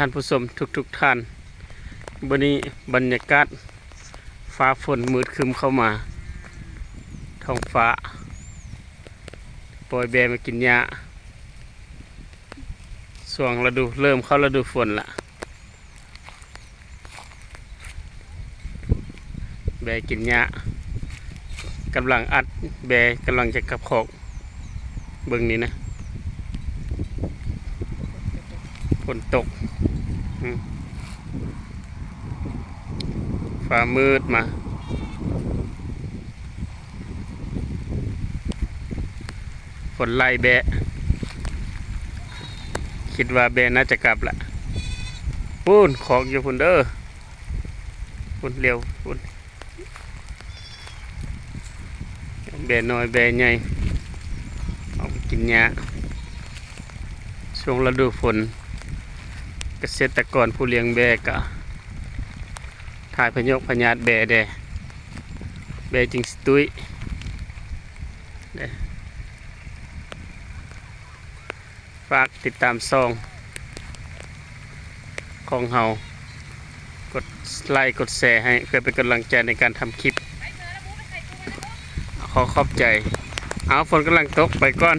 ທ່ານຜູ້ຊົມທຸກໆທ່ານ, ມື້ນີ້ບັນຍາກາດຟ້າຝົນມືດຄຶ້ມເຂົ້າມາ, ທ້ອງຟ້າປ່ອຍແບ້ມາກິນຫຍ້າ. ຊ່ວງລະດູ ເລີ່ມເຂົ້າລະດູຝົນລະ. ແບ້ກິນຫຍ້າ, ກຳລັງອັດແບ້, ກຳລັງຈະກັບຄອກ. ເບິ່ງນີ້ນະ, ຝົນຕົກ, ອືມ ຟ້າມືດມາ. ຝົນໄລ່ແບ້, ຄິດວ່າແບ້ໜ້າຈະກັບລະ. ພຸ້ນ ຄອກຢູ່ພຸ້ນເດີ, ພຸ້ນ ຫຼຽວພຸ້ນ. ແບ້ນ້ອຍແບ້ໃຫຍ່ອອກໄປກິນຫຍ້າ. ຊ່ວງລະດູຝົນ ກະເສດຕະກອນຜູ້ລ້ຽງແບ້ກະຖ່າຍພະໂຍກພະຍາດແບ້ແດ່, ແບ້ຈຶ່ງຊິຕຸ້ຍ. ຝາກຕິດຕາມຊ່ອງຂອງເຮົາ, ກົດໄລ້ກົດແຊໃຫ້ ເພື່ອເປັນກຳລັງໃຈໃນການທຳຄລິບ. ຂໍຂອບໃຈ. ເອົາ ຝົນກຳລັງຕົກ, ໄປກ່ອນ.